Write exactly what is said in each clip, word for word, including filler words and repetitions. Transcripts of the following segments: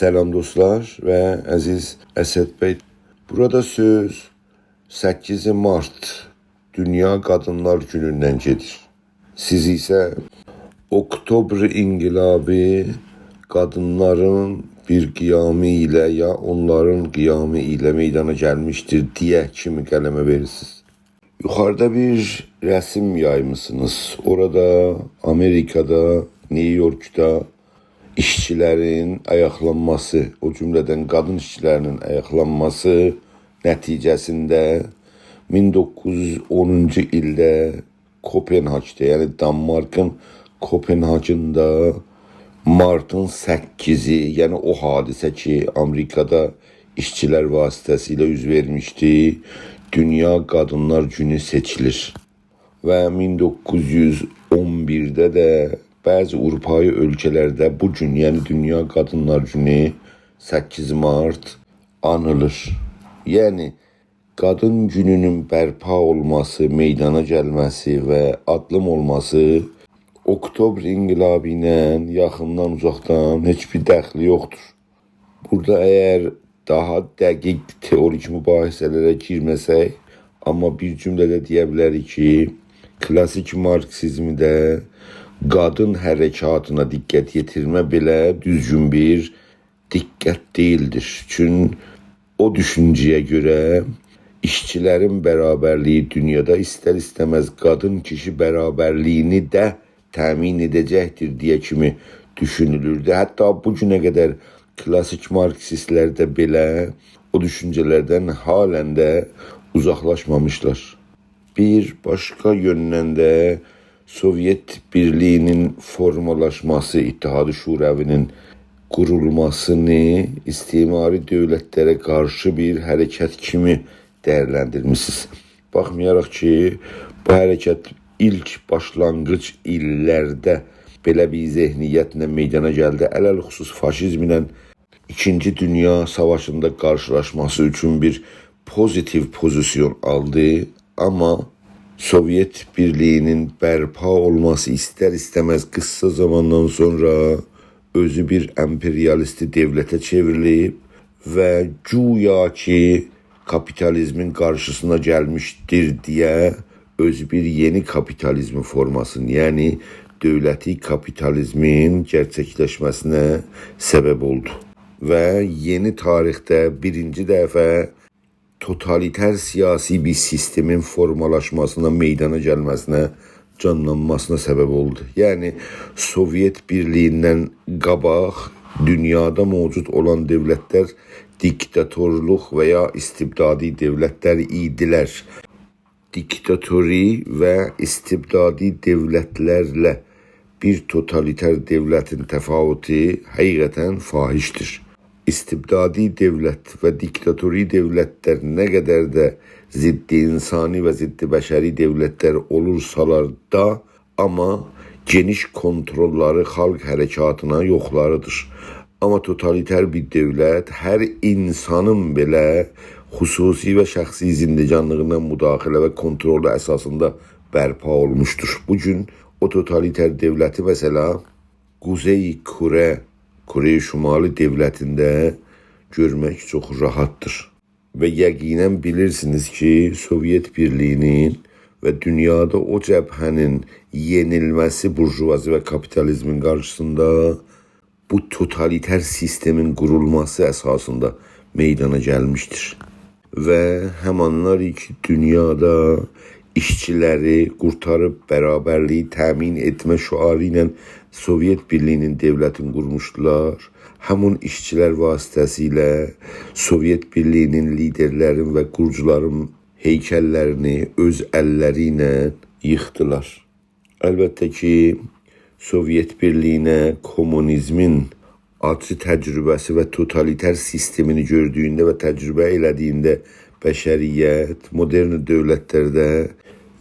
سلام دوستلار و عزیز اسد بی. بورادا سؤز سککیز مارت دونیا قادینلار گونوندن گئدیر. سیز ایسه اکتبر انقلابی قادینلارین بیر قیامی ایله یا اونلارین قیامی ایله میدانا گلمیشدیر دئیه کیمی قلمه وئریرسینیز. یوخاریدا بیر رسم یایمیسینیز. اورادا آمریکادا، نیویورکدا ایشچیلرین آیاقلانماسی، او جمله‌دن قادین ایشچیلرینین آیاقلانماسی نتیجه‌سینده مین دوققوز یوز اونونجو ایلده کوپنهاگدا، یعنی دانمارکین کوپنهاگیندا مارتین سککیزی، یعنی او حادثه کی، آمریکادا ایشچیلر واسطه‌سیله اوز وئرمیشدی، دونیا قادینلار گونو سئچیلیر. و مین دوققوز یوز اون بیرده ده بعضی آوروپایی اؤلکه‌لرده بو گون، یعنی دونیا قادینلار گونو، سککیز مارت آنیلیر. یعنی قادین گونونون برپا اولماسی، میدانا گلمه‌سی و آددیم اولماسی اکتبر انقلابی ایله یاخیندان، اوزاقدان هئچ بیر دخلی یوخدور. بورادا اگر داها دقیق تئوریک مباحثه‌لره گیرمه‌سک، آمما بیر جمله‌ده دئیه بیلریک کی، کلاسیک مارکسیزمده قادین حرکاتینا دقت یئتیرمه بئله دوزگون بیر دقت دئییلدیر. چون او دوشونجه‌یه گؤره ایشچیلرین برابرلیگی دونیادا ایستر-ایسته‌مز قادین-کیشی برابرلیگینی ده تأمین ائده‌جکدیر دئیه کیمی دوشونولوردو. حتی بو گونه قدر کلاسیک مارکسیستلر ده بئله او دوشونجه‌لردن حالن ده اوزاقلاشمامیشلار. بیر باشقا یؤندن ده سووئت بیرلیگینین فورمالاشماسی، اتحاد شوروی‌نین قورولماسینی استعماری دؤولتلره قارشی بیر حرکت کیمی دیرلندیرمیسینیز. باخمایاراق کی، بو حرکت ایلک باشلانغیج ایللرده بئله بیر ذهنیتله میدانا گلدی، علی‌الخصوص فاشیزمله ایکینجی دونیا ساواشیندا قارشیلاشماسی اوچون بیر پوزیتیو پوزیسیون آلدی. آمما سووئت بیرلیگینین برپا اولماسی ایستر-ایسته‌مز قیسا زاماندان سونرا اؤزو بیر امپریالیستی دؤولته چئوریلیب و گویا کی، کاپیتالیزمین قارشیسینا گلمیشدیر دئیه اؤزو بیر یئنی کاپیتالیزم فورماسینی، یعنی دؤولتی کاپیتالیزمین گئرچکلشمه‌سینه سبب اولدو. و یئنی تاریخده بیرینجی دفعه توتالیتر سیاسی بیر سیستمین فورمالاشماسینا، میدانا گلمه‌سینه، جانلانماسینا سبب اولدو. یعنی، سووئت بیرلیگیندن قاباق دونیادا موجود اولان دؤولتلر دیکتاتورلوق و یا استبدادی دؤولتلر ایدیلر. دیکتاتوری و استبدادی دؤولتلرله بیر توتالیتر دؤولتین تفاوتو حقیقتاً فاحشدیر. استبدادی دؤولت و دیکتاتوری دؤولتلر نه قدر ده ضد انسانی و ضد بشری دؤولتلر اولورسالار دا، آمما گئنیش کونتروللاری خالق حرکاتینا یوخلاریدیر. آمما توتالیتر بیر دؤولت هر انسانین بئله خصوصی و شخصی زندگانلیغینا مداخله و کونترولو اساسیندا برپا اولموشدور. بو گون او توتالیتر دؤولتی، مثلا، قوزئی کره، کره شمالی دؤولتینده گؤرمک چوخ راحتدیر. و یقیناً بیلیرسینیز کی، سووئت بیرلیگی‌نین و دونیادا او جبهه‌نین یئنیلمه‌سی بورژوازی و کاپیتالیزمین قارشیسیندا بو توتالیتر سیستمین قورولماسی اساسیندا میدانا گلمیشدیر. و همانلار کی، دونیادا ایشچیلری قورتاریب برابرلیگی تأمین ائتمه شعاری ایله سووئت بیرلیگی‌نین دؤولتینی قورموشدولار، همون ایشچیلر واسطه‌سیله سووئت بیرلیگی‌نین لیدرلرین و قوروجولارین هیکللرینی اؤز اللری ایله ییخدیلار. البته کی، سووئت بیرلیگینه کومونیزمین آجی تجربه‌سی و توتالیتر سیستمینی گؤردویونده و تجربه ائله‌دییینده بشریت، مدرن دؤولتلرده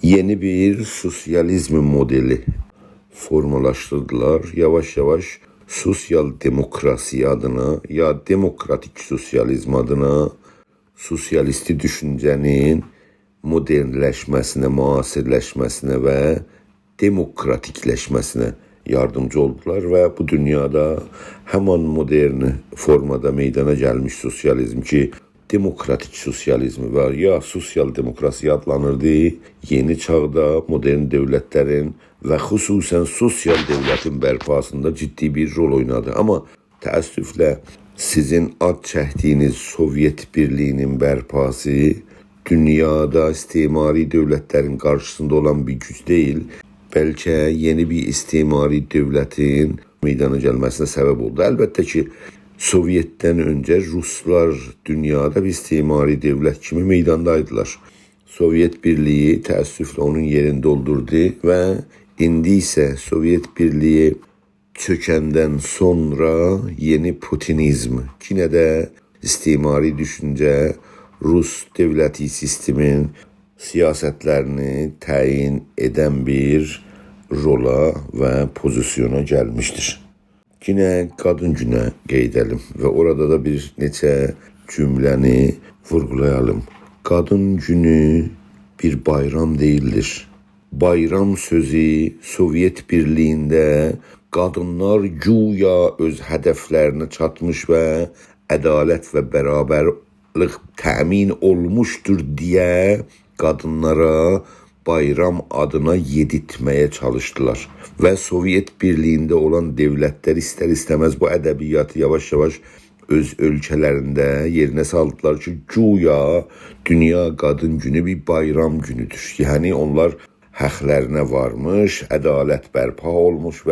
یئنی بیر سوسیالیزم مدلی فورمالاشدیردیلار. یاواش-یاواش سوسیال دموکراسی آدینا، یا دموکراتیک سوسیالیزم آدینا سوسیالیستی دوشونجه‌نین مدرنلشمه‌سینه، معاصرلشمه‌سینه و دموکراتیکلشمه‌سینه یاردیمجی اولدولار و بو دونیادا همان مدرن فورمادا میدانا گلمیش سوسیالیزم کی، دموکراتیک سوسیالیزمی و یا سوسیال دموکراسی آدلانیردی، یئنی چاغدا مدرن دؤولتلرین و خصوصاً سوسیال دؤولتین برپاسیندا جدی بیر رول اوینادی. آمما تأسفله سیزین آد چکدیگینیز سووئت بیرلیگینین برپاسی دونیادا استعماری دؤولتلرین قارشیسیندا اولان بیر گوج دئییل، بلکه یئنی بیر استعماری دؤولتین میدانا گلمه‌سینه سبب اولدو. البته کی، سووئتدن اؤنجه روسلار دونیادا بیر استعماری دؤولت کیمی میداندایدیلار. سووئت بیرلیگی تأسفله اونون یئرینی دولدوردو و ایندی ایسه سووئت بیرلیگی چؤکندن سونرا یئنی پوتینیزم، یئنه ده استعماری دوشونجه روس دؤولتی سیستمین سیاستلرینی تعیین ائدن بیر رولا و پوزیسیونا گلمیشدیر. یئنه قادین گونه قاییدالیم و اورادا دا بیر نئچه جمله‌نی وورغولایالیم. قادین گونو بیر بایرام دئییلدیر. بایرام سؤزو سووئت بیرلیگینده قادینلار گویا اؤز هدفلرینه چاتمیش و عدالت و برابرلیک تأمین اولموشدور دئیه قادینلارا بایرام آدینا یئدیرتمه‌یه چالیشدیلار. و سووئت بیرلیگینده اولان دؤولتلر ایستر-ایسته‌مز بو ادبیاتی یاواش-یاواش اؤز اؤلکه‌لرینده یئرینه سالدیلار کی، گویا دونیا قادین گونو بیر بایرام گونودور. یعنی اونلار حقلرینه وارمیش، عدالت برپا اولموش و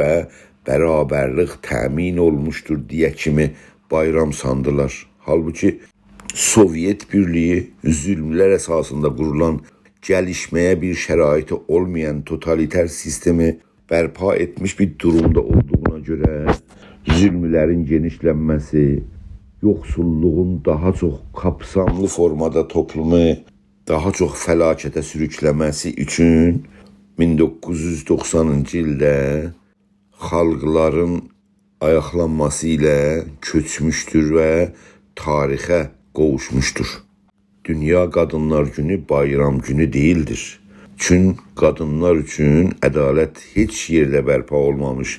برابرلیک تأمین اولموشدور دئیه کیمی بایرام ساندیلار. حالبوکی سووئت بیرلیگی ظلملر اساسیندا قورولان، گلیشمه‌یه بیر شرایطی اولمایان توتالیتر سیستمی برپا ائتمیش بیر دورومدا اولدوغونا گؤره ظلملرین گئنیشلنمه‌سی، یوخسوللوغون داها چوخ قاپساملی فورمادا توپلومو داها چوخ فلاکته سوروکله‌مه‌سی اوچون مین دوققوز یوز دوخسانینجی ایلده خالقلارین آیاقلانماسی ایله کؤچموشدور و تاریخه قوووشموشدور. دونیا قادینلار گونو بایرام گونو دئییلدیر. چون قادینلار اوچون عدالت هئچ یئرده برپا اولمامیش،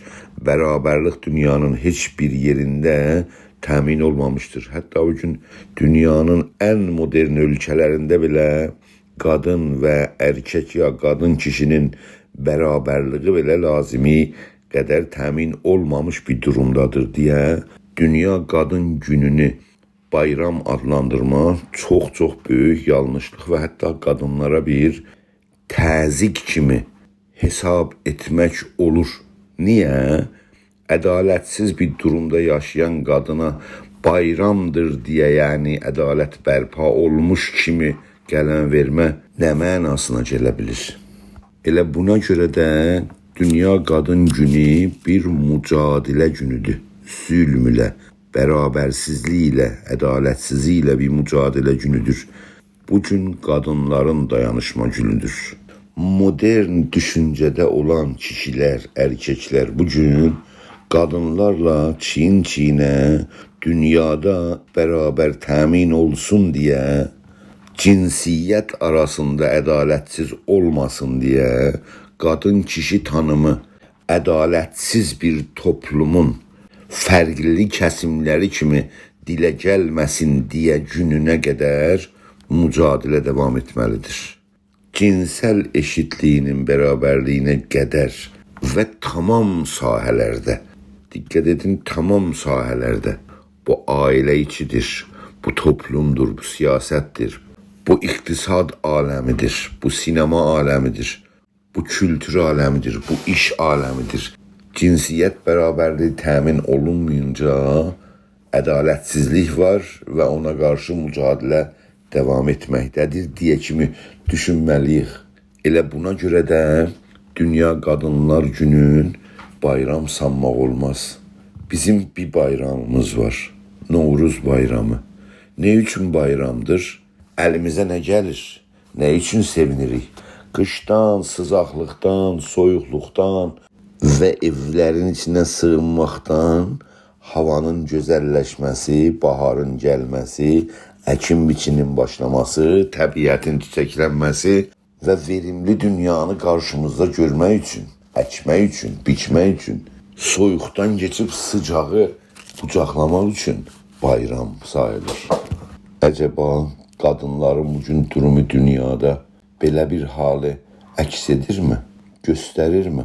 برابرلیک دونیانین هئچ بیر یئرینده تأمین اولمامیشدیر. حتی بو گون دونیانین ان مدرن اؤلکه‌لرینده بئله قادین و ارکک یا قادین کیشی‌نین برابرلیگی بئله لازیمی قدر تأمین اولمامیش بیر دورومدادیر دئیه دونیا قادین گونونو بایرام آدلاندیرما چوخ-چوخ بؤیوک یانلیشلیق و حتی قادینلارا بیر تضییق کیمی حساب ائتمک اولور. نییه؟ عدالتسیز بیر دورومدا یاشایان قادینا بایرامدیر دئیه، یعنی عدالت برپا اولموش کیمی قلم وئرمه نه معناسینا گله بیلیر؟ ائله بونا گؤره ده دونیا قادین گونو بیر مجادله گونودور. ظلم ایله، برابرسیزلیک ایله، عدالتسیزلیک ایله بیر مجادله گونودور. بو گون قادینلارین دایانیشما گونودور. مدرن دوشونجه‌ده اولان کیشیلر، ارککلر بو گون قادینلارلا چیین-چیینه دونیادا برابر تأمین اولسون دئیه، جنسیت آراسیندا عدالتسیز اولماسین دئیه، قادین کیشی تانیمی عدالتسیز بیر توپلومون فرقلی کسیملری کیمی دیله گلمه‌سین دئیه گونونه قدر مجادله داوام ائتمه‌لیدیر. جنسل ائشیتلیگینین، برابرلیگینه قدر و تمام ساحه‌لرده، دقت ائدین، تمام ساحه‌لرده، بو عائله ایچیدیر، بو توپلومدور، بو سیاستدیر، بو اقتصاد عالمیدیر، بو سینما عالمیدیر، بو کولتور عالمیدیر، بو ایش عالمیدیر. جنسیت برابرلیگی تأمین اولونمایینجا عدالتسیزلیک وار و اونا قارشی مجادله داوام ائتمکده‌دیر دئیه کیمی دوشونمه‌لی‌ییک. ائله بونا گؤره ده دونیا قادینلار گونون بایرام سانماق اولماز. بیزیم بیر بایرامیمیز وار، نوروز بایرامی. نه اوچون بایرامدیر؟ الیمیزه نه گلیر؟ نه اوچون سئوینیریک؟ قیشدان، سیزاقلیقدان، سویوقلوقدان و ائولرین ایچینه سیغینماقدان، هاوانین گؤزللشمه‌سی، باهارین گلمه‌سی، اکین-بیچینین باشلاماسی، طبیعتین چیچکلنمه‌سی و وئریملی دونیانی قارشیمیزدا گؤرمک اوچون. اکمک اوچون، بیچمک اوچون، سویوقدان کئچیب سیجاغی قوجاقلاماق اوچون بایرام ساییلیر. عجبا قادینلارین بو گون دورومو دونیادا بئله بیر حالی عکس ائدیرمی، گؤستریرمی؟